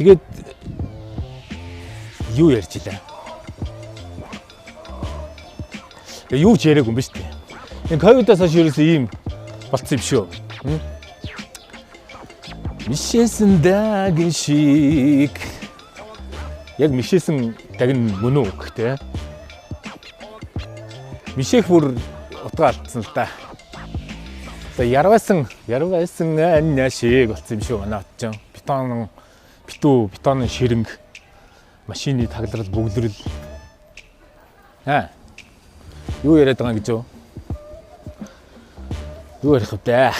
Тэгээд юу ярьж илаа? Тэгээ юу ч яриаг юм ба шүү дээ. Энэ ковидоос хойш ерөөсөө ийм болцсон юм шүү. Мишээсэн дагин шиг. Яг мишээсэн дагин мөн үү гэх те. Мишээх бүр утгаа алдсан л да. За ярвайсан ярвайсан аня шиг болсон юм шүү манай отчон. Бетон битүү бетонын ширэнг машины тагларал бүглэрэл. Аа. Юу яриад байгаа юм гэж юу? Юу ярих вэ?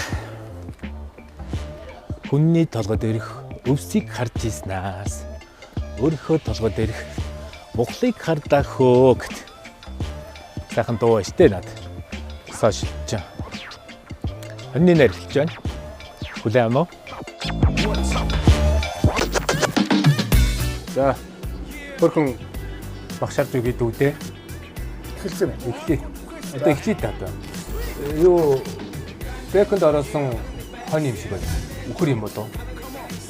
Хүнний толгой дээрх өвсийг харж ирснаас өөрийнхөө толгой дээрх бухлыг хардаа хөө гэт. Сайхан дуу байна штэ над. Сошилж. Хоньны найр эхэлж байна. Хүлээн авах уу? За. Хөрхөн багшаар зүг гэдэг үү те? Эхэлсэн байна. Эхлэе. Одоо эхлэе та одоо. Юу бэконд ороосон хонь юм шиг байна. Үхэр юм болов.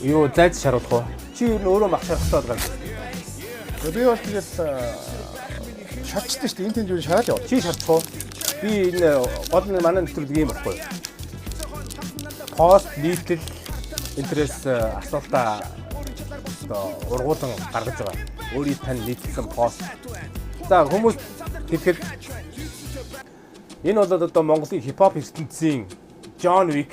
Юу зайд шаруулах уу? Чи ер нь өөрөө мах шарахтай болгоо. Би бол тэгэл шарчдаг шүү дээ. Энэ тэнд юу шараад яваа. Чи шарчих уу? Би энэ гол нь манай нэвтрүүлэг юм баггүй. Пост нийтлэл интерес асуултаа одоо ургуулan гаргаж байгаа. Өөрийн тань нийтлсэн пост. За хүмүүс тэгэхэд энэ бол одоо Монголын хипхоп ертөнцийн Джон Уик.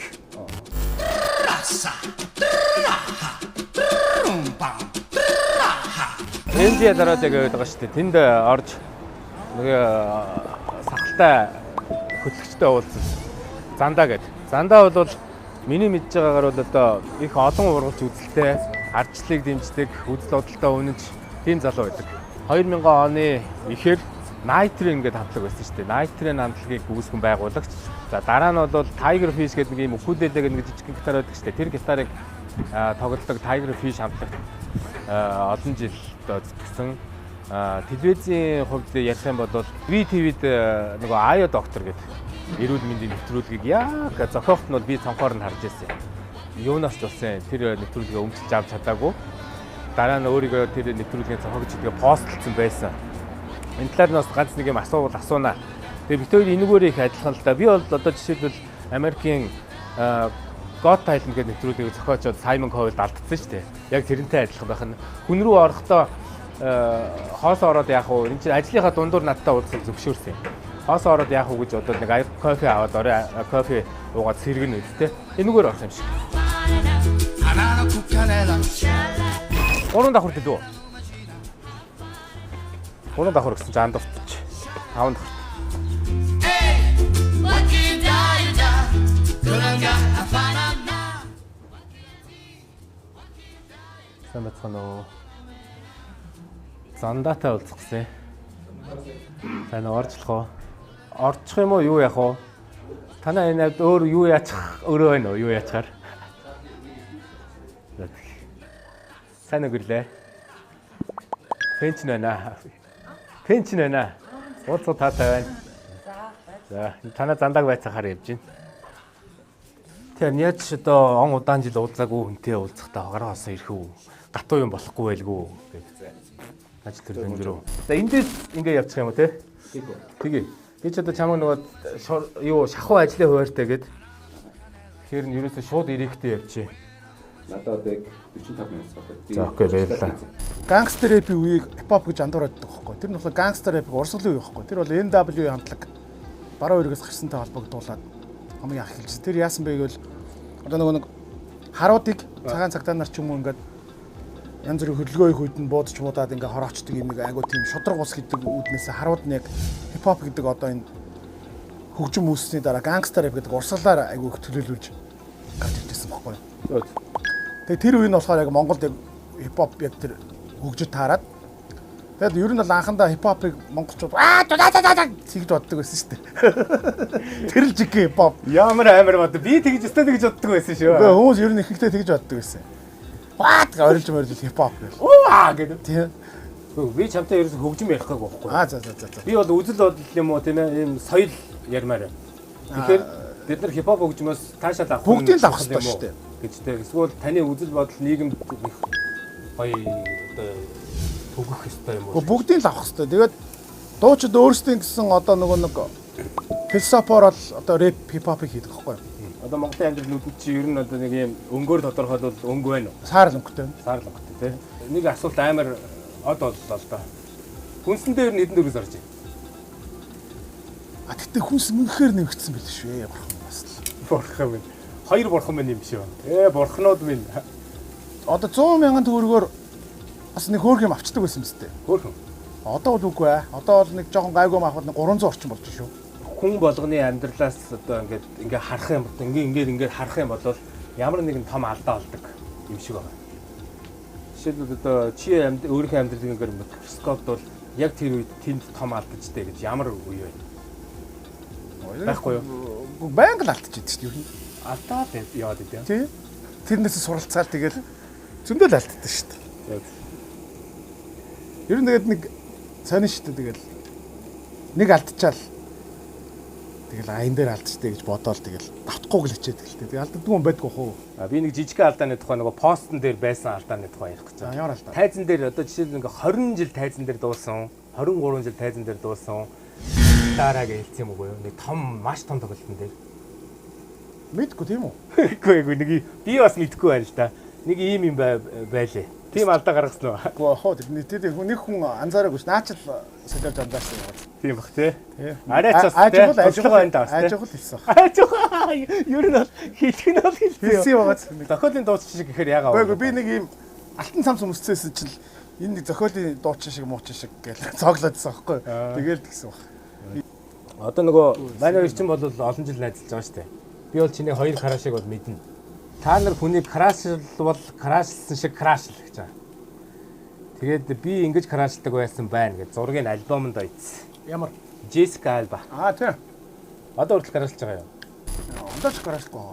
Энд ялараад яг байдаг шүү дээ. Тэнд орж нэг сахалтай хөтлөгчтэй уулзсан. Зандаа гэдэг. Зандаа бол миний мэдж байгаагаар бол одоо их олон ургалч үзэлтэй, ардчлалыг дэмждэг, үзэл бодолтой үнэнч тийм залуу байдаг. 2000 оны ихээр Night Train гэдэг хамтлаг байсан шүү дээ. Night Train хамтлагийг үүсгэн байгуулагч. За дараа нь бол Tiger Fish гэдэг нэг ийм укулеле гэдэг нэг жижигхэн гитар байдаг шүү дээ. Тэр гитарыг тоглодог Tiger Fish хамтлагт олон жил одоо зүтгэсэн. Телевизийн хувьд ярих юм бол VTV-д нөгөө Ая доктор гэдэг эрүүл мэндийн нэвтрүүлгийг яг зохиохт нь бол би цонхоор нь харж байсан юм. Юунаас ч болсон тэр нэвтрүүлгээ өмчилж авч чадаагүй. Дараа нь өөрийгөө тэр нэвтрүүлгийн зохиогч гэдгээ постлцсан байсан. Энэ талаар нь бас ганц нэг юм асуувал асуунаа. Тэгээ бид хоёр энэгээр их адилхан л да. Би бол одоо жишээлбэл Америкийн Got Talent гэдэг нэвтрүүлгийг зохиочод Simon Cowell алдсан шүү дээ. Яг тэрнтэй адилхан байх нь. Хүн рүү орохдоо хоосоо ороод яах вэ? Энд чинь ажлынхаа дундуур надтай уулзах зөвшөөрсөн юм. Хоосоо ороод яах вэ гэж бодоод нэг аяг кофе аваад орой кофе уугаад сэргэн үст те. Энэгээр орох юм шиг. 3 давхар дэлүү. 3 давхар гэсэн чинь андуурч. 5 давхар. Сайн бацгаана уу? Зандаатай уулзах гэсэн. Сайн оржлох уу? Орчих юм уу юу яах вэ? Танай энэ хавьд өөр юу яачих өрөө байна уу? Юу яачаар? Сайн өгөрлөө. Фэнч байна. Фэнч байна. Уулзах таатай байна. За, танай зандааг байцаахаар явж байна. Тэр яаж одоо он удаан жил уулзаагүй хүнтэй уулзахдаа гараа хосоо ирэх үү? Гатуу юм болохгүй байлгүй гэдэг. Ажил төр өндөр үү. За эндээс ингээ явчих юм уу те? Тэгээ. Би ч одоо чамаг нөгөө юу шахуу ажлын хуваартай гэд. Тэгэхээр нь ерөөсөө шууд ирэхтэй явчих. Надад яг 45 минут баггүй. За окей баярлалаа. Гангстер рэпийн үеийг хипхоп гэж андуураад байдаг байхгүй. Тэр нь болохоор гангстер рэпийг урсгалын үе байхгүй. Тэр бол NW хамтлаг баруун эргээс гарсантай холбогдуулаад хамгийн анх эхэлж. Тэр яасан бэ гэвэл одоо нөгөө нэг харуудыг цагаан цагтаа нар ч юм уу ингээд янз бүрийн хөдөлгөөн их үед нь буудаж муудаад ингээ хороочдөг юм нэг айгуу тийм шудраг ус гэдэг үүднээс харууд нь яг хипхоп гэдэг одоо энэ хөгжим үүссэний дараа гангстер рэп гэдэг урсгалаар айгуу их төлөөлүүлж гарч иржсэн байхгүй. Тэгээ тэр үе нь болохоор яг Монголд яг хипхоп яг тэр хөгжиж таарад. Тэгээд ер нь бол анхандаа хипхопыг монголчууд аа тэгж боддог байсан шүү дээ. Тэр л жиг хипхоп. Ямар амар бод. Би тэгж өстой тэгж боддог байсан шүү. Үгүй хүмүүс ер нь ихэнхдээ тэгж боддог байсан. Ваа гэж орилж морилж хипхоп гэл. Уаа гэдэг. Тийм. Би чамтай ерөөсөн хөгжим ярих гаагүй байхгүй. Аа за за за за. Би бол үзэл бодол юм уу тийм ээ ийм соёл ярмаар байна. Тэгэхээр бид нар хипхоп хөгжмөөс таашаал авах Бүгдийг л авах ёстой шүү дээ. гэж тийм. Эсвэл таны үзэл бодол нийгэмд их Гоё одоо түгэх ёстой юм уу? Бүгдийг л авах ёстой. Тэгээд дуучид өөрсдийн гэсэн одоо нөгөө нэг философоор л одоо рэп хипхопыг хийдэг байхгүй юу? Одоо Монголын амьдрал нүдэнд чи ер нь одоо нэг юм өнгөөр тодорхойлвол өнгө байна уу? Саарл өнгөтэй байна. Саарл өнгөтэй тий. Нэг асуулт амар од боллоо л доо. Хүнсэн дээр нь хэдэн төгрөг зарж байна? А тэгтээ хүнс мөнхээр нэмэгдсэн байл шүү. Бурхан бас л. Бурхан минь. Хоёр бурхан минь юм шиг. Бурхнууд минь. Одоо 100 мянган төгрөгөөр бас нэг хөөрхөн юм авчдаг байсан мэт. Хөөрхөн. Одоо бол үгүй ээ. Одоо бол нэг жоохон гайгүй маах бол нэг 300 орчим болж шүү. Хүн болгоны амьдралаас одоо ингээд ингээ харах юм бол ингээ харах юм бол ямар нэгэн том алдаа олдог юм шиг байна. Жишээлбэл одоо чи өөрийнхөө амьдралыг ингээ микроскопд бол яг тэр үед тэнд том алдажтэй гэж ямар үе вэ? Байхгүй юу? Байнга л алдчихдаг шүү дээ ер нь. Алдаа л яваад идэв. Тий. Тэрнээс суралцаал тэгэл зөндөл алддаг шүү дээ. Ер нь тэгээд нэг сонин шүү дээ тэгэл нэг алдчихаал тэгэл аян дээр алдчихтэй гэж бодоол тэгэл давтахгүй л хичээдэг л дээ. Тэгэл алддаггүй юм байдгүй хөө. А би нэг жижигхэн алдааны тухай нөгөө постн дээр байсан алдааны тухай ярих гэж байна. Ямар алдаа? Тайзан дээр одоо жишээлбэл ингээ 20 жил тайзан дээр дуусан, 23 жил тайзан дээр дуусан дараа гэж хэлсэн юм уу юу? Нэг том маш том тоглолтын дээр. Мэдгүй тийм үү? Үгүй нэг би бас мэдгүй байна л да. Нэг ийм юм байлээ. Тийм алдаа гаргасан уу? Үгүй хоо тэр нэг хүн анзаараагүй ш. Наа ч л солиорж анзаарсан юм байна. Тийм бах тий. Арайч бас тий. Ажигл хэлсэн. Ажигл. Ер нь бол хэлэх нь бол хэлсэн. Хэлсэн байгааз. Зохиолын дуучин шиг гэхээр яагаад вэ? Үгүй би нэг ийм алтан самс өмсцээсэн чинь энэ нэг зохиолын дуучин шиг муучин шиг гээл цоглоодсан байхгүй. Тэгээл тэгсэн баг. Одоо нөгөө манай хоёр чинь бол олон жил найзалж байгаа шүү дээ. Би бол чиний хоёр крашыг бол мэднэ. Та нар хүнийг крашлвал крашлсан шиг крашл гэж байгаа. Тэгээд би ингэж крашладаг байсан байна гэж зургийг альбомонд ойцсон. Ямар? Джессика Альба. Аа тийм. Одоо хүртэл крашлж байгаа юм. Одоо ч крашлахгүй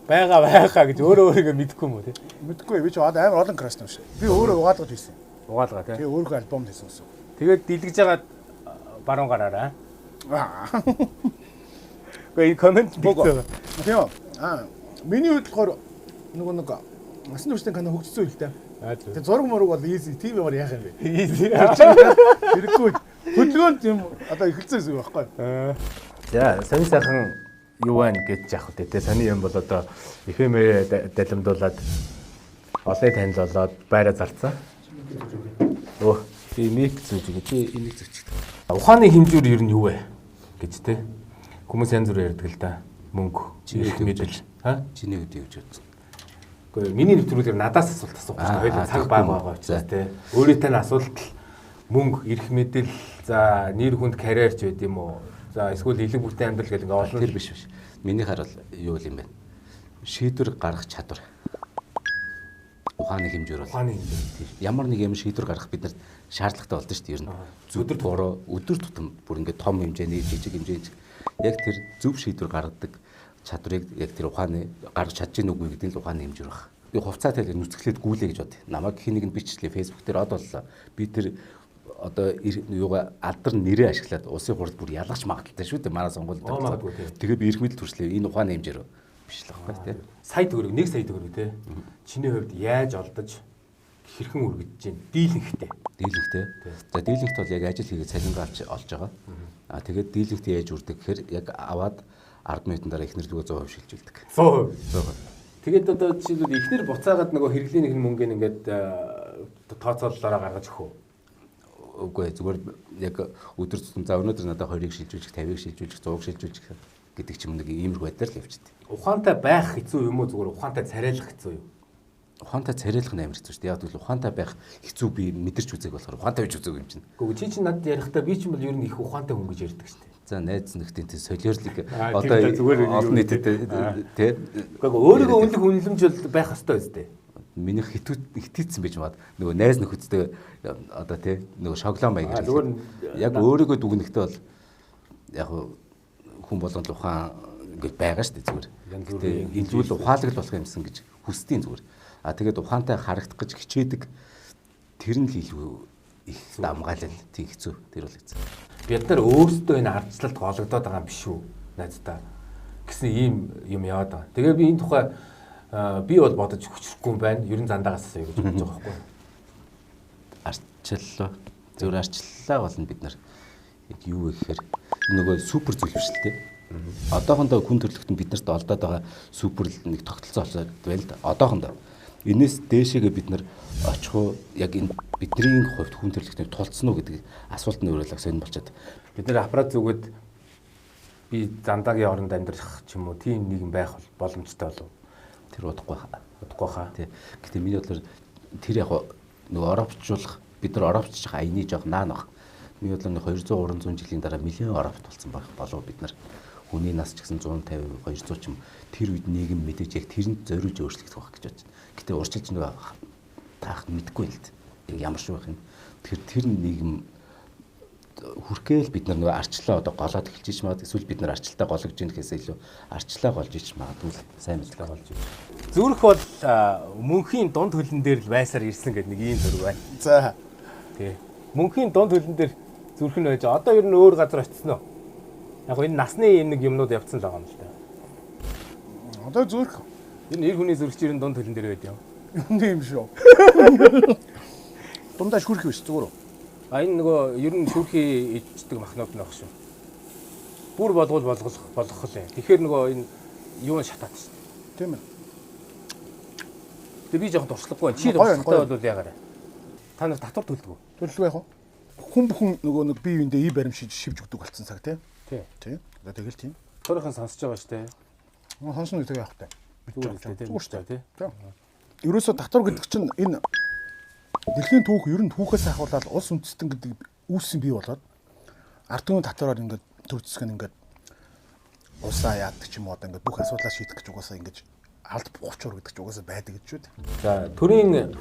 байгаа. Байгаа гэж өөрөө өөрийгөө мэдэхгүй юм уу тий? Мэдэхгүй би ч амар олон краштай юм шиг. Би өөрөө угаалгаж хийсэн. Угаалгаа тий. Би өөрийнхөө альбомд хийсэн гэсэн. Тэгээд дэлгэж байгаа баруун гараараа. Гэхдээ энэ комент бог. Тийм үү? Аа миний хувьд болохоор нөгөө нэг насан туршдын кино хөгжсөн үйл дээ. Тэгээ зураг мураг бол easy тийм ямар яах юм бэ? Easy. Хэрэггүй. Хөдөлгөөнд юм одоо эхэлсэн гэсэн үг байхгүй. За, сонь сайхан юу байна гэж яах вэ те? Сони юм бол одоо FM-ээ далимдуулаад олонний танил болоод байраа зарцсан. Өө, би мик зүүж өгье. Чи энийг зүүчих. Ухааны хэмжүүр ер нь юу вэ гэж те? Хүмүүс янз бүр ярьдаг л да. Мөнгө, эрх мэдэл. Ха? Чиний хувьд юу гэж бодсон? Үгүй миний нэвтрүүлгээр надаас асуулт асуух гэж хоёул цаг баг байгаа учраас те. Өөрийнхөө нь асуулт л мөнгө, эрх мэдэл, за нэр хүнд карьерч байд юм уу? За эсвэл элэг бүртээ амьдрал гэл ингээ олон тэр биш. Миний харал юу юм бэ? Шийдвэр гаргах чадвар. Ухааны хэмжүүр бол. Ухааны хэмжүүр. Ямар нэг юм шийдвэр гаргах бид нарт шаардлагатай болдог шүү дээ ер нь. Өдөр бороо өдөр тутам бүр ингээ том хэмжээний жижиг хэмжээний яг тэр зөв шийдвэр гаргадаг чадварыг яг тэр ухааны гаргаж чадж гин үгүй гэдэг нь л ухааны хэмжүүр баг. Би хувцас тайл нүцгэлээд гүйлээ гэж бод. Намайг хин нэг нь бичлээ Facebook дээр од боллоо. Би тэр одоо юугаа алдар нэрээ ашиглаад улсын хурал бүр ялгах магадaltaй шүү дээ. Манай сонгуульд. Тэгээ би эрх мэдэл төрслөө. Энэ ухааны хэмжээр биш л байхгүй тий. Сая төгрөг, 1 сая төгрөг тий. Чиний хувьд яаж олдож хэрхэн үргэлж чинь дийлэнхтэй. Дийлэнхтэй. За дийлэнхт бол яг ажил хийгээд цалингаа авч олж байгаа. А тэгээд дийлэнхтэй яаж үрдэг гэхээр яг аваад 10 минутын дараа эхнэр лүгээ 100% шилжүүлдэг. 100%. 100%. Тэгээд одоо жишээлбэл эхнэр буцаагаад нөгөө хэрэглийн нэг мөнгөний ингээд тооцоололоороо гаргаж өгөх үү? Үгүй зүгээр яг өдөр тутам за өнөөдөр надад 20-ыг шилжүүлчих, 50-ыг шилжүүлчих, 100-ыг шилжүүлчих гэдэг ч юм нэг иймэрхүү байдлаар л явчихдаг. Ухаантай байх хэцүү юм уу зүгээр ухаантай царайлах хэцүү юу? Ухаантай царайлах нь амар хэцүү шүү дээ. Яг гэвэл ухаантай байх хэцүү би мэдэрч үзег болохоор ухаантай байж үзег юм чинь. Үгүй чи чинь надад ярихдаа би чинь бол ер нь их ухаантай хүн гэж ярьдаг шүү дээ. За найз нөхдийн тий солиорлыг одоо зүгээр олон нийтэд тий. Үгүй өөрийгөө үнэлэх үнэлэмж бол байх ёстой үстэй. Минийх хитийцсэн байж магад нөгөө найз нөхөдтэй одоо тий нөгөө шоглон маягаар яг өөрийгөө дүгнэхдээ бол яг хүн болгонд ухаан ингэж байгаа шүү дээ зүгээр. Гэтэ энэ зүйл ухаалаг л болох юмсан гэж хүсдэг зүгээр. А тэгээд ухаантай харагдах гэж хичээдэг тэр нь л илүү их дамгаалал тийм хэцүү тэр бол хэцүү. Бид нар өөрсдөө энэ ардчлалд гологдоод байгаа юм биш үү найздаа гэсэн ийм юм яваад байгаа. Тэгээ би энэ тухай би бол бодож хүчрэхгүй юм байна. Ер нь зандаагаас асууя гэж бодож байгаа байхгүй. Арчлал. Зөвөр арчлалаа болно бид нар. Яг юу вэ гэхээр нөгөө супер зүйл биш л дээ. Одоохондоо хүн төрөлхтөн биднэрт олдоод байгаа супер нэг тогтолцоо болоод байна л да. Одоохондоо. Энээс дээшээгээ бид нар очих уу, яг энэ бидний хувьд хүн төрөлхтөнийг тулцсан уу гэдэг асуулт нь өөрөөлөг сонир болчиход. Бид нар аппарат зүгэд би зандагийн оронд амьдрах ч юм уу тийм нэгэн байх боломжтой болов. Тэр удахгүй хаа. Удахгүй хаа. Тий. Гэтэ миний бодлоор тэр яг нөгөө оровчуулах бид нар оровччих аяны жоох наан баг. Миний бодлоор 200 300 жилийн дараа миллион оровт болсон байх болов бид нар. Хүний нас ч гэсэн 150 200 ч юм тэр үед нийгэм мэдээж яг тэрэнд зориулж өөрчлөгдөх байх гэж бодож байна. Гэтэ урьдчилж нөгөө таах мэдэхгүй л дээ. Яг ямар шиг байх юм. Тэгэхээр тэр нийгэм хүрхгээл бид нар нөгөө арчлаа одоо голоод эхэлж ич магадгүй, эсвэл бид нар арчлалтаа гологж ийн гэхээс илүү арчлаа голж ич магадгүй л сайн мэдлэг голж ич. Зүрх бол мөнхийн дунд хөлн дээр л байсаар ирсэн гэдэг нэг ийм зураг байна. За. Тий. Мөнхийн дунд хөлн дээр зүрх нь байж одоо ер нь өөр газар очсон уу? Яг энэ насны юм нэг юмнууд явцсан л байгаа юм л да. Одоо зүрх. Энэ эр хүний зүрх чинь ер нь дунд хөлн дээр байд юм. Юм шүү. Дундаа шүрх биш зүгээр үү? А энэ нөгөө ер нь шүрхий ичдэг махнууд нөх шүү. Бүр болгол болгох болгох л юм. Тэгэхээр нөгөө энэ юу шатаад шүү. Тийм ээ. Тэгээ би жоохон туршлагагүй байна. Чи туршлагатай бол ягараа. Та нар татвар төлдөг үү? Төлдөг яах вэ? Хүн бүхэн нөгөө нэг бие биендээ ий барим шиж шивж өгдөг болсон цаг тий. Тий. Тий. Одоо тэгэл тийм. Өөрийнх нь сонсож байгаа шүү дээ. Сонсно гэдэг яах вэ? Зүгээр шүү дээ тий. Ерөөсөө татвар гэдэг чинь энэ дэлхийн түүх ер нь түүхээс ахуулаад улс үндэстэн гэдэг үүссэн бий болоод ард түмэн татвараар ингээд төр зэсэг нь ингээд улсаа яадаг ч юм уу одоо ингээд бүх асуудлаа шийдэх гэж угаасаа ингээд алд бугуучуур гэдэг ч угаасаа байдаг гэж шүү дээ. За төрийн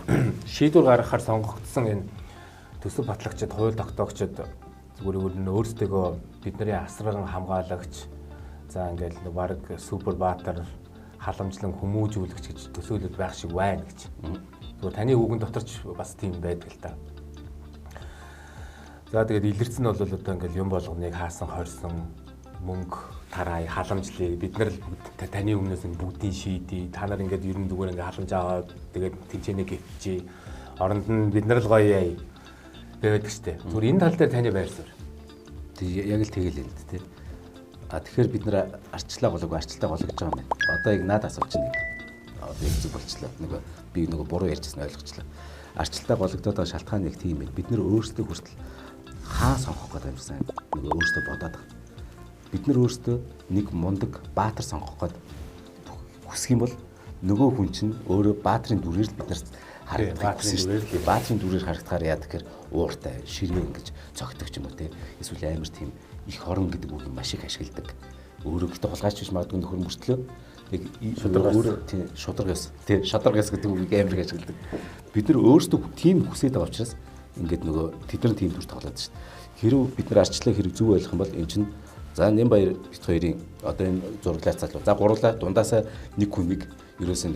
шийдвэр гаргахаар сонгогдсон энэ төсөв батлагчид, хууль тогтоогчид зүгээр өөр нь өөрсдөө бидний асраган хамгаалагч за ингээд баг супер баатар халамжлан хүмүүжүүлэгч гэж төсөөлөд байх шиг байна гэж. Зүгээр таны үгэн дотор ч бас тийм байдаг л та. За тэгээд илэрсэн нь бол одоо ингээл юм болгоныг хаасан хорсон мөнгө тарай халамжлыг бид нар л бүгд таны өмнөөс нь бүгдийг шийдээ. Та нар ингээд ер нь зүгээр ингээд халамж аваад тэгээд тэнцэнэ гівчээ. Оронд нь бид нар л гоё яа байдаг штэ. Зүгээр энэ тал дээр таны байр суурь. Тэг яг л тэгэл юм л тий. А тэгэхээр бид нар арчлаа голог арчлалтаа гологж байгаа юм байна. Одоо яг наад асууч нэг. Одоо яг зүг болчлоо. Нөгөө би нөгөө буруу ярьжсэн ойлгочлоо. Арчлалтаа гологдоод байгаа шалтгаан яг тийм байна. Бид нар өөрсдөө хүртэл хаа сонгох гэдэг юм сайн. Нөгөө өөрсдөө бодоод байгаа. Бид нар өөрсдөө нэг мундаг баатар сонгох гээд хүсэх юм бол нөгөө хүн чинь өөрөө баатрын дүрээр л бид нарт харагдах шүү дээ. Баатрын дүрээр харагдахаар яа тэгэхээр ууртай, ширээ ингэж цогтөг ч юм уу те. Эсвэл амар тийм их хорон гэдэг үгийг маш их ашигладаг. Өөрөө гэтээ хулгайч биш магадгүй нөхөр мөртлөө яг өөрөө тийм шударга ёс тий шадарга ёс гэдэг үгийг амар их ашигладаг. Бид нар өөрсдөө тийм хүсээд байгаа учраас ингээд нөгөө тэд нар тийм дүр тоглоод шүү дээ. Хэрв бид нар арчлаа хэрэг зөв ойлгох юм бол эн чинь за Нямбаяр бит хоёрын одоо энэ зураглаа залуу. За гурлаа дундаасаа нэг хүнийг ерөөсөө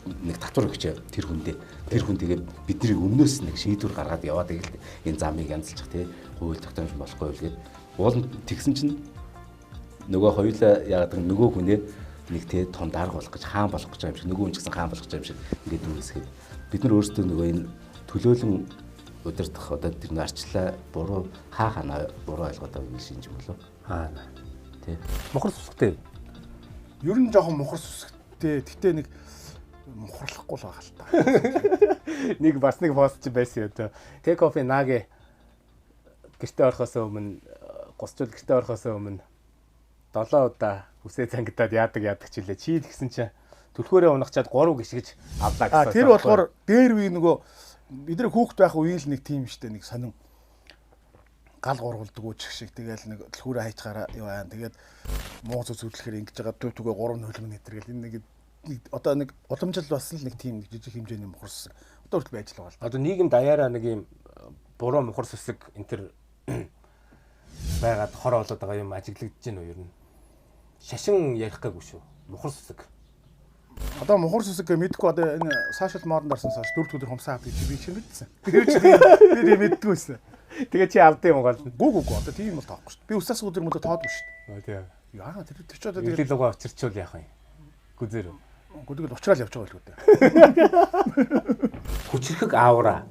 нэг татвар өгч тэр хүндээ. Тэр хүн тэгээд бидний өмнөөс нэг шийдвэр гаргаад яваад игээл энэ замыг янзалчих тий хууль тогтоомж болохгүй л гээд уул нь тэгсэн чинь нөгөө хоёулаа яагаад гэвэл нөгөө хүнээ нэг тий том дарга болох гэж хаан болох гэж байгаа юм шиг нөгөө хүн ч гэсэн хаан болох гэж байгаа юм шиг ингээд үүсгээд бид нар өөрсдөө нөгөө энэ төлөөлөн удирдах одоо тэр арчлаа буруу хаа ханаа буруу ойлгоод байгаа юм шинж юм болов аа тий мухар сүсгтэй ер нь жоохон мухар сүсгтэй гэтээ нэг мухарлахгүй л байгаа л та. Нэг бас нэг пост чи байсан юм дөө. Take off-ийн наги гэртээ орохоос өмнө гусчул гэртээ орохоос өмнө 7 удаа үсээ зангидаад яадаг ч үлээ. Чи тэгсэн чинь түлхүүрээ унахчаад 3 гიშгэж авлаа гэсэн. Тэр болохоор дээр үе нөгөө бид нар хүүхэд байх үеийн л нэг тийм штэ нэг сонин гал гургалдаг үуч шиг тэгэл нэг түлхүүрээ хайчгаараа юу аа тэгээд муу зү зүтлэхээр ингэж байгаа төв түгээ 3 хөлмөн нэтэргээл энэ нэг одоо нэг уламжлал бас л нэг тийм жижиг хэмжээний мухар сүсэг одоо хүртэл байж л байгаа л. Одоо нийгэм даяараа нэг юм буруу мухар сүсэг энэ төр байгаад хор болоод байгаа юм ажиглагдаж байна уу ер нь? Шашин ярих гээгүй шүү. Мухар сүсэг. Одоо мухар сүсэг гэ мэдгүй одоо энэ сошиал модонд орсон саш дөрөв өдөр хумсаа авдаг чи би чи мэдсэн. Тэр чи би мэддгүй байсан. Тэгээ чи авд юм гол. Гүү гүү гүү одоо тийм бол тоохгүй шүү. Би өсөөс өдөр мөдө тоодгүй шүү. Тийм. Яа тэр чи одоо тэгээд лугаа учирчвал яах юм? Гүзэр. Гүдэг л уучраал явж байгаа байлгүй дээ. Хүчрхэг аавра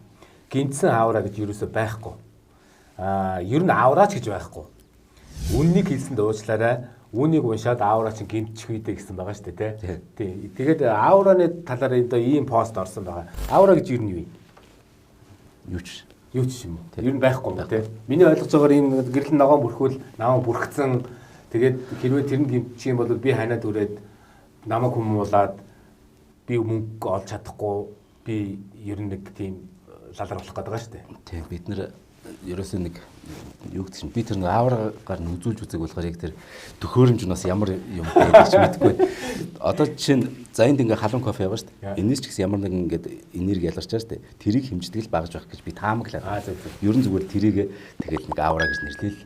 Гинтсэн аура гэж юусоо байхгүй. Ер нь аураач гэж байхгүй. Үннийг хэлсэнд уучлаарай. Үүнийг уншаад аура чинь гимтчих үйдэ гэсэн байгаа шүү дээ, тий. Тий. Тэгээд аураны талаар энэ ийм пост орсон байгаа. Аура гэж ер нь юу юм? Юу ч юм уу? Ер нь байхгүй юм тий. Миний ойлгож байгаагаар ийм гэрэл ногоон бүрхүүл намайг бүрхсэн. Тэгээд хэрвээ тэр нь гимтчих юм бол би ханаад үрээд намайг хүмүүлаад би мөнгө олж чадахгүй, би ер нь нэг тийм лалар болох гэдэг байгаа шүү дээ. Тий, бид нэр ерөөсөө нэг юу гэдэг чинь би тэр нэг аврагаар нь үзүүлж үзег болохоор яг тэр төхөөрөмж нь бас ямар юм бэ гэж мэдэхгүй. Одоо жишээ нь за энд ингээ халуун кофе яваа шүү дээ. Энэс ч гэсэн ямар нэгэн ингээд энерги ялгарч байгаа шүү дээ. Тэрийг хэмждэг л багж байх гэж би таамаглаа. Ер нь зүгээр тэрийг тэгэл нэг авра гэж нэрлээл.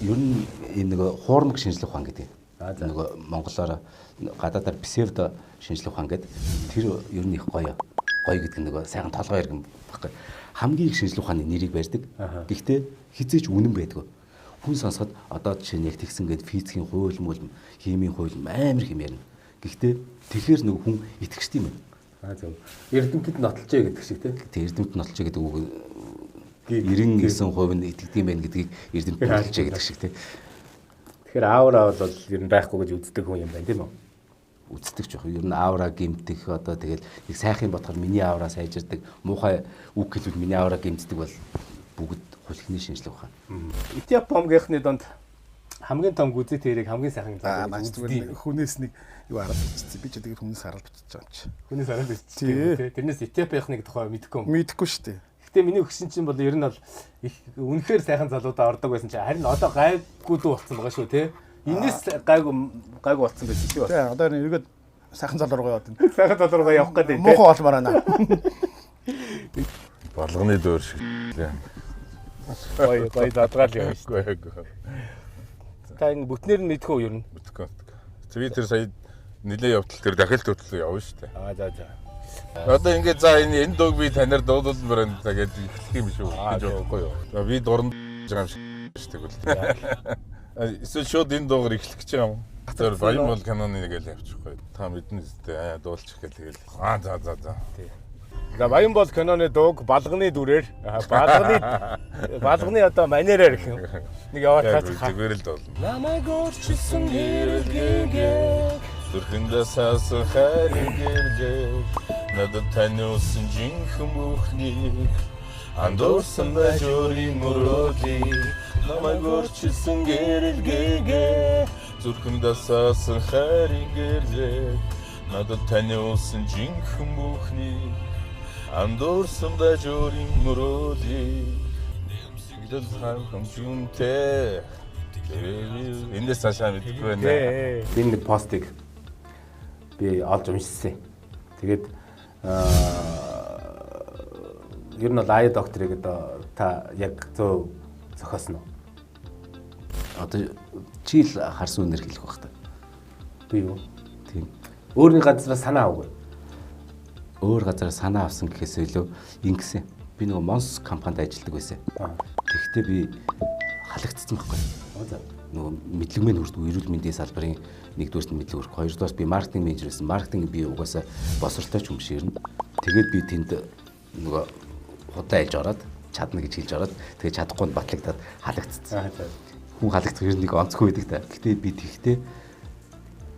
Ер нь энэ нэг хуурмаг шинжлэх ухаан гэдэг. Нөгөө монголоор гадаадаар псевдо шинжлэх ухаан гэдэг. Тэр ер нь их гоё. Гоё гэдэг нь нөгөө сайхан толгой иргэн баггүй. Хамгийн их шинжлэх ухааны нэрийг барьдаг. Гэхдээ хизээч үнэн байдгүй. Хүн сонсоход одоо жишээ нь яг тэгсэн гээд физикийн хууль мөл, химийн хууль амар их юм ярина. Гэхдээ тэгэхээр нөгөө хүн итгэжтэй юм байна. Зөв. Эрдэмтэд нотлжээ гэдэг шиг тий. Тэг эрдэмтэд нотлжээ гэдэг үг 99% нь итгэдэг юм байна гэдгийг эрдэмтэд нотлжээ гэдэг шиг тий. Тэгэхээр аура бол ер нь байхгүй гэж үздэг хүн юм байна тийм үү? Үздэг ч яг ер нь аура гимтэх одоо тэгэл нэг сайхан бодохоор миний аура сайжирдаг, муухай үг хэлбэл миний аура гимтдэг бол бүгд хулхины шинжлэх ухаан. Этиоп помгийнхны донд хамгийн том гүзэт хэрэг хамгийн сайхан заа. Хүнээс нэг юу хараад бичсэн. Би ч тэгээд хүнээс хараад бичиж байгаа юм чи. Хүнээс хараад бичсэн тий. Тэрнээс Этиопийнхныг тухай мэдэхгүй юм. Мэдэхгүй шүү дээ. Гэтэ миний өгсөн чинь бол ер нь бол их үнэхээр сайхан залуудаа ордог байсан чинь харин одоо гайгүй дүү болсон байгаа шүү тий. Энэс гайгүй болсон байсан шүү. Тий, одоо эргээд сайхан зал руугаа яваад байна. Сайхан зал руугаа явах гэдэг тий. Муухай болмоор байна. Балганы дөөр шиг лээ. Гоё гоё задгаал явна шүү. Та энэ бүтнээр нь мэдхүү ер нь? Мэдхгүй. Би тэр сая нилээ явтал тэр дахил төтлөө явна шүү дээ. Аа за за. Одоо ингээд за энэ дууг би танаар дуудуулмаар байна гэж эхлэх юм шүү гэж бодохгүй юу. За би дуран байгаа юм шиг тэгвэл. Эсвэл шууд энэ дуугаар эхлэх гэж байгаа юм. Тэр баян бол киноны нэг л явчихгүй. Та мэднэ үстэй дуулчих гэл тэгэл. Аа за за за. Тий. За баян бол киноны дууг балганы дүрээр балганы одоо манераар гэх юм. Нэг яваад цааш зүгээр л дуулна. Намайг өөрчилсөн гэрэлгээгээ зүрхэндээ саасан хайрын гэрэлгээ надад таниулсан жинхэнэ бүхнийг андуурсан байж өөрийн мөрөөдлийг намайг өөрчилсөн гэрэлгээгээ зүрхэндээ саасан хайрын гэрэлгээ надад таниулсан жинхэнэ бүхнийг андуурсан байж өөрийн мөрөөдлийг нэмсэглэл хамхамжүнтэй. Эндээс цаашаа мэдэхгүй байна. Энэ нэг постыг би олж уншсан. Тэгээд ер нь бол ая докторыг одоо та яг зөв зохиосон уу? Одоо чи л харсан үнээр хэлэх байх та. Би юу? Тийм. Өөрний газраас санаа аваагүй. Өөр газараа санаа авсан гэхээс илүү ингэсэн. Би нөгөө Монс компанид ажилладаг байсан. Тэгэхдээ би халагдсан байхгүй. Нөгөө мэдлэг мэн хүрдэг эрүүл мэндийн салбарын нэгдүгээрт мэдлэг хүрэх, хоёрдугаарт би маркетинг менежер байсан. Маркетинг би угаасаа босролтой ч юм шиг ирнэ. Тэгээд би тэнд нөгөө худаа айлж ороод чадна гэж хэлж ороод тэгээд чадахгүй нь батлагдаад халагдсан. Хүн халагдах ер нь нэг онцгүй байдаг та. Гэтэ би тэгтээ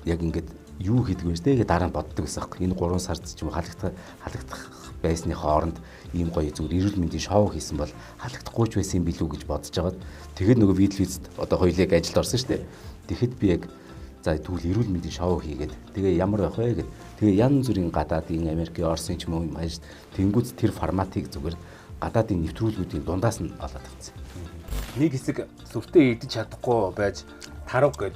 яг ингээд юу хийдэг вэ гэдэг дараа нь боддог байсан аахгүй. Энэ 3 сард ч юм уу халагдах байсны хооронд ийм гоё зүгээр эрүүл мэндийн шоу хийсэн бол халагдахгүй ч байсан юм билүү гэж бодож байгаад тэгээд нөгөө видео одоо хоёулыг ажилд орсон шүү дээ. Тэгэхэд би яг за тэгвэл эрүүл мэндийн шоу хийгээд тэгээ ямар байх вэ гэд тэгээ янз бүрийн гадаадын Америкийн Оросын ч юм уу ажил тэнгуүц тэр форматыг зүгээр гадаадын нэвтрүүлгүүдийн дундаас нь олоод авсан. Нэг хэсэг сүртэй идэж чадахгүй байж тарав гэд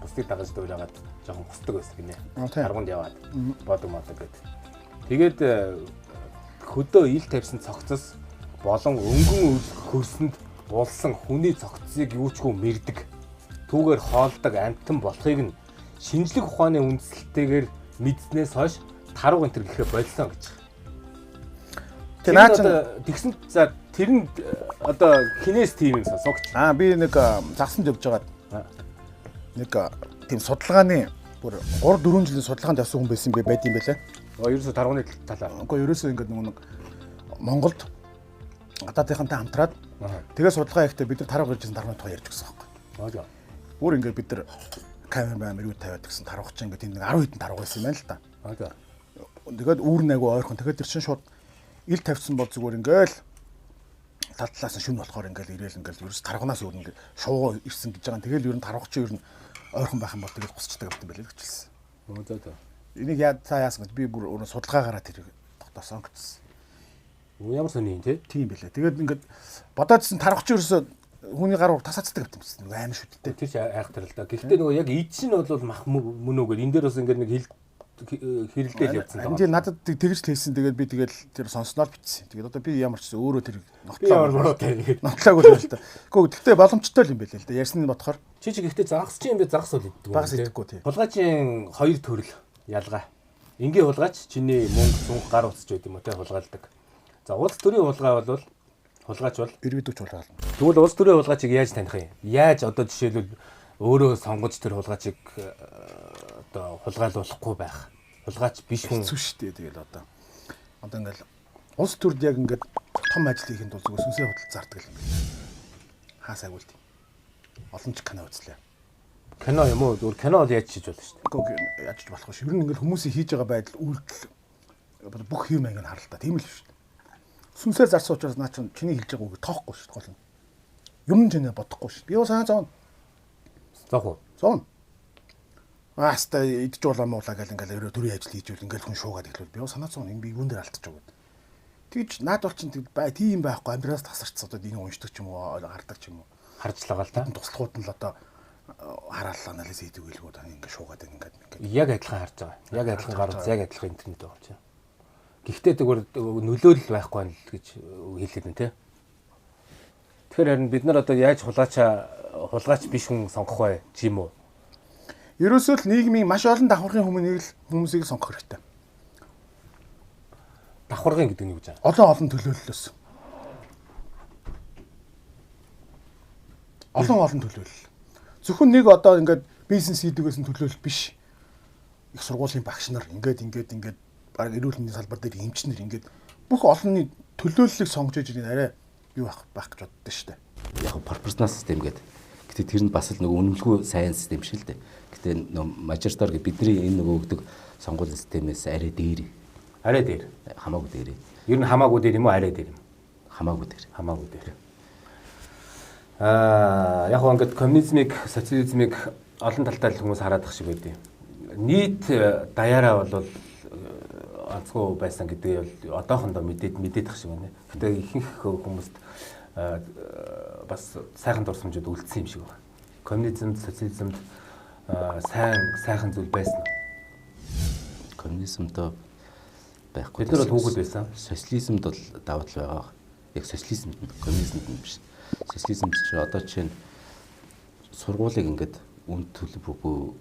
бусдыг дагаж дуурайгаад жоохон хусдаг байсан гинэ. Таргунд яваад бодог модог гэд. Тэгээд хөдөө ил тавьсан цогцос болон өнгөн хөрсөнд булсан хүний цогцсыг юучгүй мэрдэг. Түүгээр хоолдог амтан болохыг нь шинжлэх ухааны үндсэлтэйгээр мэдснээс хойш тарав энэ төр гэхэ болсон гэж. Тэр наа чинь тэгсэн за тэр нь одоо хинээс тийм юм сонсогч. Би нэг загсанд явж байгаад нэг тийм судалгааны бүр 3-4 жилийн судалгаанд явсан хүн байсан байд юм байлаа. Ерөөсө таргууны талаар. Үгүй ерөөсөө ингээд нөгөө нэг Монголд гадаадынхантай хамтраад тэгээ судалгаа хийхдээ бид нар тарга иржсэн таргын тухай ярьж гисэн байхгүй. Бүр ингээд бид нар камер баймар юу тавиад гэсэн тарга чинь ингээд энэ 10 хэдэн тарга байсан юм байна л та. Тэгээд үүр найгуу ойрхон. Тэгээд тэр чинь шууд ил тавьсан бол зүгээр ингээл тал талаас нь шүн болохоор ингээл ирээл ингээл ерөөс тарганаас өөр ингээл шуугаа ирсэн гэж байгаа. Тэгэл ер нь таргах чинь ер нь ойрхон байх юм бол тэгэл гусчдаг юм байлээ гэж хэлсэн. За. Энийг яа та яасан гэж би бүр өөрөө судалгаагаараа тэр тогтоосон гэсэн. Ямар сони юм те? Тийм байлээ. Тэгээд ингээд бодоодсэн таргах чинь ерөөсөө хүний гар тасаацдаг юм гэсэн. Нөгөө аим шүттэй. Тэр чинь айхтар л да. Гэхдээ нөгөө яг ид чинь бол мах мөн үгээр энэ дээр бас ингээд нэг хэрэлдээл явцсан даа. Энд надад тэгж л хэлсэн. Тэгээд би тэгэл тэр сонсноор бичсэн. Тэгээд одоо би ямар ч гэсэн өөрөө тэр нотлоогүй л байна л да. Гэхдээ гэхдээ боломжтой л юм байлээ л да. Ярьсны бодохоор чи гэхдээ загас чи юм бэ загас бол иддэг. Загас идэхгүй тий. Хулгайчийн хоёр төрөл ялгаа. Энгийн хулгайч чиний мөнгө цүнх гар утасч байд юм уу те хулгайлдаг. За улс төрийн хулгай бол хулгайч бол иргэдүүч хулгайлна. Тэгвэл улс төрийн хулгайчийг яаж таних юм? Яаж одоо жишээлбэл өөрөө сонгож тэр хулгайчийг одоо хулгайлуулахгүй байх? Хулгайч биш хүн хэцүү шүү дээ. Тэгэл одоо ингээл улс төрд яг ингээд том ажил хийхэд бол зүгээр сүнсээ худал зардаг юм байна. Хаа сайгуул тийм. Олон ч кино үзлээ. Кино юм уу? Зүгээр кино бол яаж хийж болно шүү дээ. Үгүй яаж ч болохгүй шүү. Ер нь ингээл хүмүүсийн хийж байгаа байдал үйлдэл бүх юм аяг нь харалтаа. Тийм л шүү дээ. Сүнсээр зарсан учраас наа чинь чиний хэлж байгаа үг тоохгүй шүү дээ гол нь. Юм чинээ бодохгүй шүү. Би юу санаа зовно. Зовх уу? Зовно. Аста идэж уулаа муулаа гэл ингээл өрөө төрийн ажил хийж үл ингээл хүн шуугаад эхлүүл би юу санаа зовно. Энэ би юун дээр алдчих уу. Тэгж наад бол чинь бай тийм байхгүй амьдраас тасарч одоо энэ уншдаг ч юм уу гардаг ч юм уу. Харж л байгаа л та. Туслахууд нь л одоо хараал анализ хийдэг байлгүй та ингээ шуугаад ингээд ингээд. Яг адилхан харж байгаа. Яг адилхан гар утас, яг адилхан интернет байгаа чинь. Гэхдээ зүгээр нөлөөлөл байхгүй байна л гэж хэлээд байна те. Тэгэхээр харин бид нар одоо яаж хулгайч биш хүн сонгох вэ ч юм уу? Ерөөсөө л нийгмийн маш олон давхаргын хүмүүсийг л сонгох хэрэгтэй. Давхаргын гэдэг нь юу гэж байна? Олон төлөөллөөс. Олон төлөөлөл. Зөвхөн нэг одоо ингээд бизнес хийдгээс нь төлөөлөл биш. Их сургуулийн багш нар ингээд баг эрүүл мэндийн салбар дээр эмчнэр ингээд бүх олонний төлөөллийг сонгож иж энэ арай юу байх гэж боддоо шүү дээ. Яг пропорционал систем гэдэг. Гэтэ тэр нь бас л нөгөө үнэмлэхүй сайн систем шиг л дээ. Гэтэ нөгөө мажоритар гэ бидний энэ нөгөө өгдөг сонгуулийн системээс арай дээр. Арай дээр. Хамаагүй дээр. Ер нь хамаагүй дээр юм уу арай дээр юм? Хамаагүй дээр. Хамаагүй дээр. Аа яг гоо ингээд коммунизмыг, социализмыг олон талтай л хүмүүс хараад ах шиг байдیں۔ Нийт даяараа бол онцгой байсан гэдгийг бол одоохондоо мэдээд ах шиг байна. Гэтэ ихэнх хүмүүст бас сайхан дурсамжууд үлдсэн юм шиг байна. Коммунизмд, социализмд сайхан зүйл байсан уу? Коммунизмд байхгүй. Бид нар бол хүүхэд байсан. Социализмд бол давуу тал байгаа. Яг социализмд, коммунизмд нь биш. Социализмд чи одоо жишээ нь сургуулийг ингээд үн төлбөргүй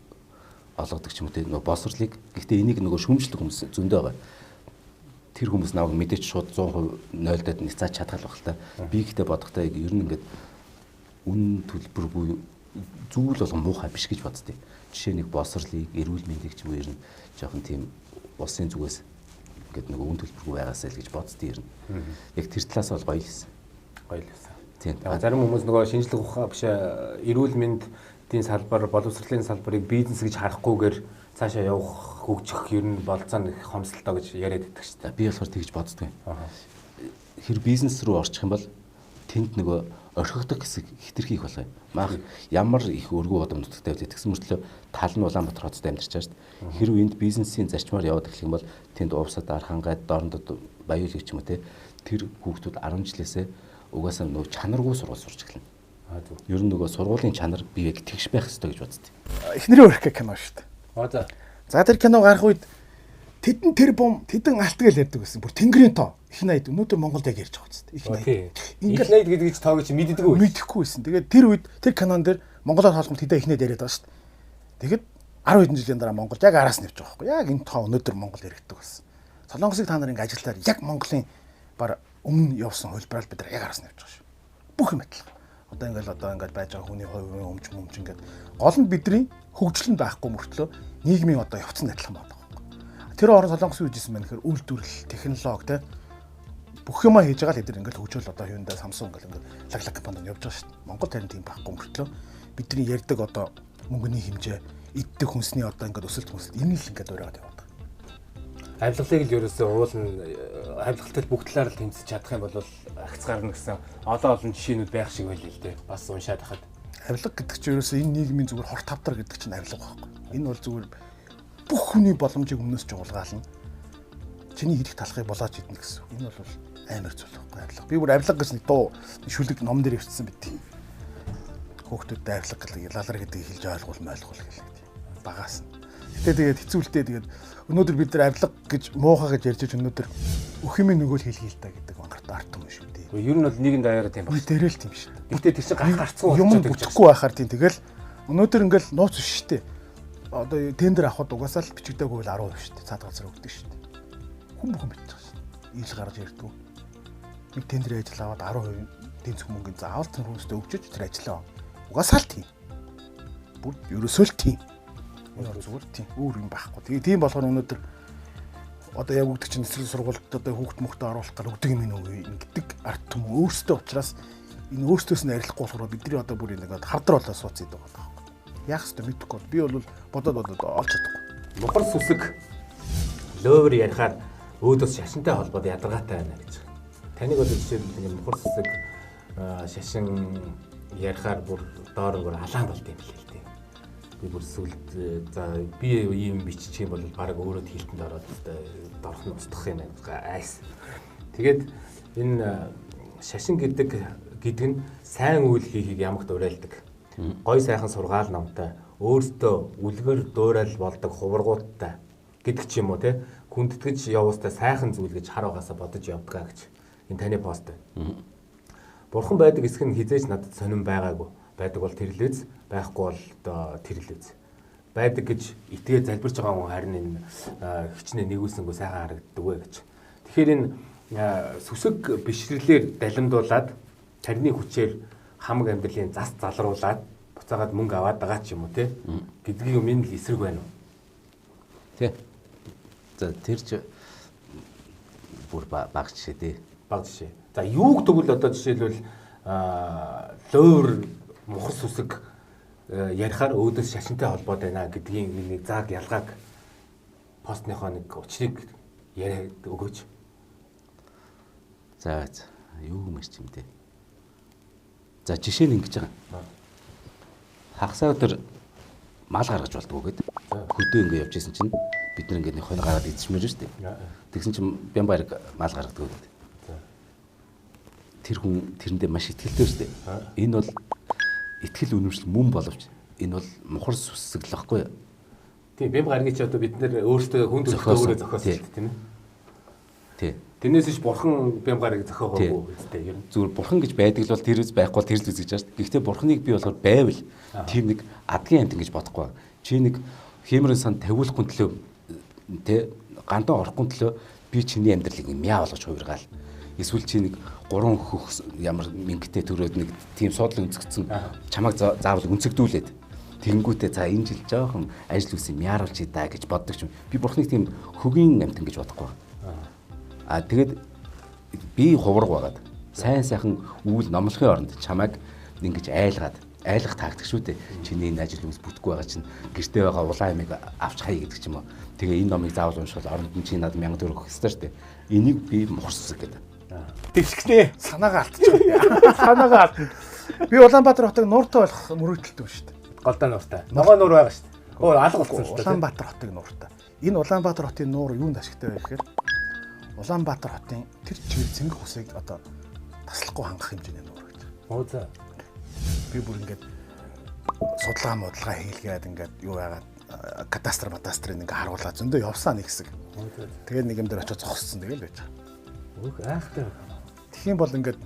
олгодог ч юм уу те нөгөө боловсролыг. Гэхдээ энийг нөгөө шүүмжлэх хүмүүс зөндөө байгаа. Тэр хүмүүс намайг мэдээч шууд 100% нойлдоод нэг цаа чадхал баг л та. Би ихтэй бодохдоо ер нь ингээд үн төлбөргүй зүйл болгон муухай биш гэж боддیں۔ Жишээ нэг боловсролыг, эрүүл мэндийг ч юм уу ер нь жоохон тийм улсын зүгээс ингээд нөгөө үн төлбөргүй байгаасай л гэж боддیں ер нь. Яг тэр талаас бол гоё л байсан. Гоё л байсан. Тийм. Зарим хүмүүс нөгөө шинжлэх ухаан биш эрүүл мэндийн салбар, боловсролын салбарыг бизнес гэж харахгүйгээр цаашаа явах, хөгжих ер нь болцоо нэг хомсдолтой гэж яриад байдаг шүү дээ. Би болохоор тэгж боддгүй. Хэр бизнес рүү орчих юм бол тэнд нөгөө орхигдох хэсэг хэтэрхий их болох юм. Маах ямар их өргөн удам нутагтай байлээ. Тэгсэн мөртлөө тал нь Улаанбаатар хотод амьдарч байгаа шүү дээ. Хэрвээ энд бизнесийн зарчмаар яваад эхлэх юм бол тэнд уусад архангай, дорндод баяул гэх юм уу те. Тэр хүүхдүүд 10 жилээсээ угаасаа нөгөө чанаргүй сургууль сурч эхэлнэ. Ер нь нөгөө сургуулийн чанар би яг тэгш байх ёстой гэж боддیں۔ Эхнэрийн өрх гэх кино шүү дээ. За. За тэр кино гарах үед тэдэн тэр бум тэдэн алт гэж ярьдаг байсан. Бүр тэнгэрийн тоо. Их найд өнөөдөр Монголд яг ярьж байгаа үст. Их найд. Их найд гэдэг чинь тоог чи мэддэггүй. Мэдэхгүй байсан. Тэгээд тэр үед тэр кинон дээр монголоор хоолгомт тэдэн их найд яриад байгаа шүү дээ. Тэгэхэд 10 хэдэн жилийн дараа Монголд яг араас нь явж байгаа байхгүй. Яг энэ тоо өнөөдөр Монгол яригддаг байсан. Солонгосыг та нар ингэ ажиллаар яг Монголын бар өмнө явсан хувилбараар бид нар яг араас нь явж байгаа шүү. Бүх юм адилхан. Одоо ингээл одоо ингээл байж байгаа хүний хувийн өмч мөмч ингээд гол нь бидний хөгжил нь байхгүй мөртлөө нийгмийн одоо явц нь адилхан байгаа байхгүй. Тэр орон Солонгос юу хийжсэн бэ гэхээр үйлдвэрлэл, технологи те Бүх юмаа хийж байгаа л эдгээр ингээл хөгжөөл одоо Hyundai, Samsung гэл ингээл лаг компаниуд явж байгаа шүү дээ. Монгол харин тийм байхгүй мөртлөө бидний ярьдаг одоо мөнгөний хэмжээ, иддэг хүнсний одоо ингээд өсөлт хүнсэлт энэ л ингээд ураагаад яваад байгаа. Авилгалыг л ерөөсөө уулын авилгалтай бүх талаар л тэмцэж чадах юм бол агц гарна гэсэн олон олон жишээнүүд байх шиг байлээ л дээ. Бас уншаад хахад. Авилга гэдэг чинь ерөөсөө энэ нийгмийн зүгээр хор тавдар гэдэг чинь авилга байхгүй. Энэ бол зүгээр бүх хүний боломжийг өмнөөс чуулгаална. Чиний хийх талхыг болоож идэнэ гэсэн. Энэ бол амар зүйл байхгүй авилга. Би бүр авилга гэж нэг дуу шүлэг ном дээр бичсэн байт. Хүүхдүүдэд авилга гэдэг лалар гэдгийг хэлж ойлгуул мойлгуул гэлээ. Багаас нь. Гэтэ тэгээд хэцүүлтэй тэгээд өнөөдөр бид нар авилга гэж муухай гэж ярьж иж өнөөдөр өх юм нөгөө л хэлхий л та гэдэг ангарт арт юм шүү дээ. Ер нь бол нийгэм даяараа тийм баг. Дээрэл тийм шүү дээ. Гэтэ тэр чинь гарах гарцгүй юм бүтэхгүй байхаар тийм тэгэл өнөөдөр ингээл нууц биш шүү дээ. Одоо тендер авахд угаасаа л бичигдээгүй бол 10% шүү дээ. Цаад газар өгдөг шүү дээ. Хүн бүхэн бичиж байгаа шүү дээ. Ил гарч ярьдгүй. Нэг тендерийн ажил аваад 10% тэнцэх мөнгөний заавал тэр хүмүүстээ өгчөж тэр ажиллаа. Угаасаа л тийм. Бүр ерөөсөө л тийм. Энэ бол зүгээр тийм өөр юм байхгүй. Тэгээ тийм болохоор өнөөдөр одоо яг өгдөг чинь эсрэг сургуульд одоо хүүхд мөхтөө оруулах гал өгдөг юм уу гэдэг ард түмэн өөрсдөө учраас энэ өөрсдөөс нь арилахгүй болохоор бидний одоо бүр нэг хавдар болоо сууц идэг байгаа байхгүй. Яах ёстой мэдэхгүй. Би бол бодоод бодоод олж чадахгүй. Мухар сүсэг лөөвөр ярихаар өөдөөс шашинтай холбоод ядаргаатай байна гэж. Таныг бол жишээлбэл ингэ мухар сүсэг шашин ярихаар бүр доор бүр алаан болд юм билээ л дээ. Би бүр сүлд за би ийм биччих юм бол баг өөрөө хилтэнд ороод дорх нь устгах юм байна. Айс. Тэгээд энэ шашин гэдэг нь сайн үйл хийхийг ямагт уриалдаг. Гой сайхан сургаал номтой, өөртөө үлгэр дуурайл болдог хувиргуудтай гэдэг ч юм уу те хүндэтгэж явуустай сайхан зүйл гэж хар байгаасаа бодож явдгаа гэж энэ таны пост байна. Бурхан байдаг эсэх нь хизээж надад сонирн байгаагүй. Байдаг бол тэр л үз, байхгүй бол одоо тэр л үз. Байдаг гэж итгээ залбирч байгаа хүн харин энэ хичнээн нэгүүлсэнгүү сайхан харагддаг вэ гэж. Тэгэхээр энэ сүсэг бишрлээр далимдуулаад тарны хүчээр хамаг амьдралын зас залруулад буцаагаад мөнгө аваад байгаа ч юм уу те гэдгийг юм энэ л эсрэг байна уу? Тий. За тэр ч бүр баг жишээ тий. Баг жишээ. За юуг тэгвэл одоо жишээлбэл лөөр мухар сүсэг ярихаар өөдөөс шашинтай холбоод байна гэдгийн нэг зааг ялгааг постныхоо нэг учрыг яриад өгөөч. За юу юм ч юм дээ. За жишээ нь ингэж байгаа. Хагасаа өдөр мал гаргаж болдгоо гэд. Хөдөө ингэ явж исэн чинь бид нар ингэ нэг хонь гараад идчихмээр шүү дээ. Тэгсэн чинь Бямбарыг мал гаргадаг гэдэг. Тэр хүн тэрэндээ маш итгэлтэй шүү дээ. Энэ бол итгэл үнэмшил мөн боловч энэ бол мухар сүсэг л байхгүй юу? Тийм, Бямбарыг чи одоо бид нэр өөрсдөө хүн төрөлхтөөрөө зохиосон шүү дээ, тийм ээ. Тий. Тэрнээс биш бурхан Бямбарыг зохиогоогүй үстэй ер нь. Зүгээр бурхан гэж байдаг л бол тэр үз байхгүй бол тэр л үз гэж байна шүү дээ. Гэхдээ бурханыг би болохоор байвал тийм нэг адгийн амт ингэж бодохгүй. Чи нэг хиймрэн сан тавиулахгүй төлөө тэ гандаа орохгүй төлөө би чиний амьдралыг мяа болгож хувиргаал. Эсвэл чи нэг гурван хөх ямар мингтэй төрөөд нэг тийм суудлын өнцгдсэн чамайг заавал өнцгдүүлээд тэгэнгүүтээ за энэ жил жоохон ажил үсийг мяаруулж даа гэж боддог юм. Би бурхныг тийм хөгийн амтан гэж бодохгүй. А тэгээд би хувраг байгаад сайн сайхан үйл номлохын оронд чамайг ингэж айлгаад айлгах тактик шүү дээ. Чиний энэ ажил үс бүтэхгүй байгаа чинь гэртээ байгаа улаан ямыг авч хай гэдэг ч юм уу. Тэгээ энэ номыг заавал уншвал оронд нь чи надад 1000 төгрөг өгөх ёстой шүү дээ. Энийг би мухар сүсэг гэдэг. Тэгшгнээ. Санаагаа алдчихсан. Санаагаа алдна. Би Улаанбаатар хотыг нууртай болох мөрөөдөлтэй шүү дээ. Голдоо нууртай. Ногоо нуур байгаа шүү дээ. Өө алга болсон шүү дээ. Улаанбаатар хотыг нууртай. Энэ Улаанбаатар хотын нуур юунд ашигтай вэ гэхээр Улаанбаатар хотын тэр чигээр цэнгэх усыг одоо таслахгүй хангах хэмжээний нуур гэж. Оо за. Би бүр ингээд судалгаа модлага хийлгээд ингээд юу яагаад кадастр мадастрыг ингээд харуулаад зөндөө явсан нэг хэсэг. Тэгээд нэг юм дээр очиж зогссон тэгэл байж байгаа. Өөх айхтай. Тэгэх юм бол ингээд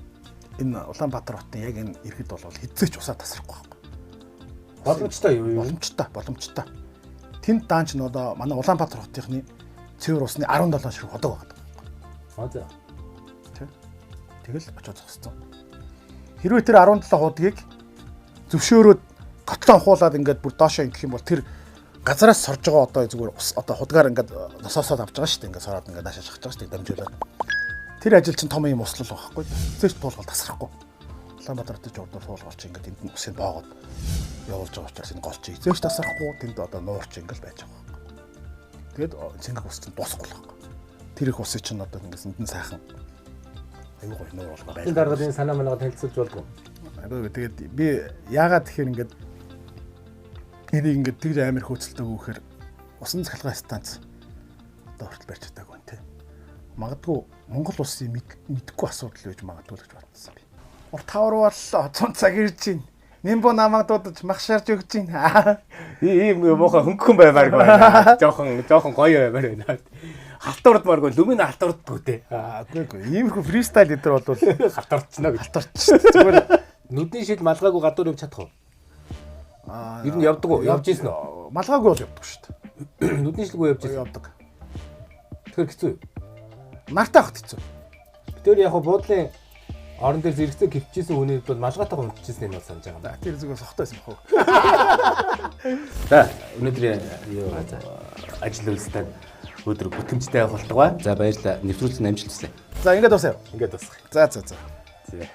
энэ Улаанбаатар хотын яг энэ иргэд бол хэзээ ч усаа тасрахгүй байхгүй. Боломжтой юу юу? Боломжтой, боломжтой. Тэнд даанч нь одоо манай Улаанбаатар хотынхны цэвэр усны 17 ширхэг ходог байгаа. Аа за. Тэ. Тэгэл очиж зогссон. Хэрвээ тэр 17 худгийг зөвшөөрөөд котлон ухуулаад ингээд бүр доошоо ингэх юм бол тэр газараас сорж байгаа одоо зүгээр ус одоо худгаар ингээд носоосоод авч байгаа шүү дээ. Ингээд сороод ингээд наашаа шахаж байгаа шүү дээ. Дамжуулаад. Тэр ажил чинь том юм услал байхгүй. Зэш туулгал тасрахгүй. Улаанбаатар хотын журдуур туулгал чи ингээд энд нь усыг боогод явуулж байгаа учраас энэ гол чи зэш тасрахгүй тэнд одоо нуур чи ингээд байж байгаа байхгүй. Тэгээд цэнгэг ус чинь дуусахгүй л байхгүй. Тэр их усыг чинь одоо ингээд энд нь сайхан аюу гоё нуур болгоо Энэ даргад энэ санаа манайгаа танилцуулж болдгоо. Одоо тэгээд би яагаад тэгэхээр ингээд энийг ингээд тэгж амар хөөцөлдөг үү гэхээр усан цахилгаан станц одоо хүртэл барьж чадаагүй юм те. Магадгүй Монгол улсын мэдэхгүй асуудал байж магадгүй л гэж бодсон би. Урт хавар боллоо 100 цаг ирж байна. Нимбо намайг дуудаж мах шарж өгч байна. Ийм муухай хөнгөн баймааргүй байна. Жохон гоё баймаар байна. Халтурдмааргүй лүмийн халтурддгүй те. Аа үгүй ээ. Иймэрхүү фристайл энэ төр бол Халтурдчихно гэж. халтурч. Зүгээр Нүдний шил малгайгүй гадуур явж чадах уу? аа Ер нь явдаг уу? Явж ийсэн үү? Малгайгүй бол явдаг шүү дээ. Нүдний шилгүй явж ийсэн. Явдаг. Тэгэхээр хэцүү. Нартай хат хэцүү. Тэр яг буудлын орон дээр зэрэгцээ гівчээсэн хүний бол малгайтайгаа унтчихсан юм бол санаж байгаа юм. Тэр зүгээр сохтой байсан бах уу? За өнөөдөр юу ажил үйлстэй өдөр бүтэмжтэй явах болтугай. За баярлалаа. Нэвтрүүлэг нь амжилт хүслээ. За ингээд дуусаа. Ингээд дуусгая. За за за. За.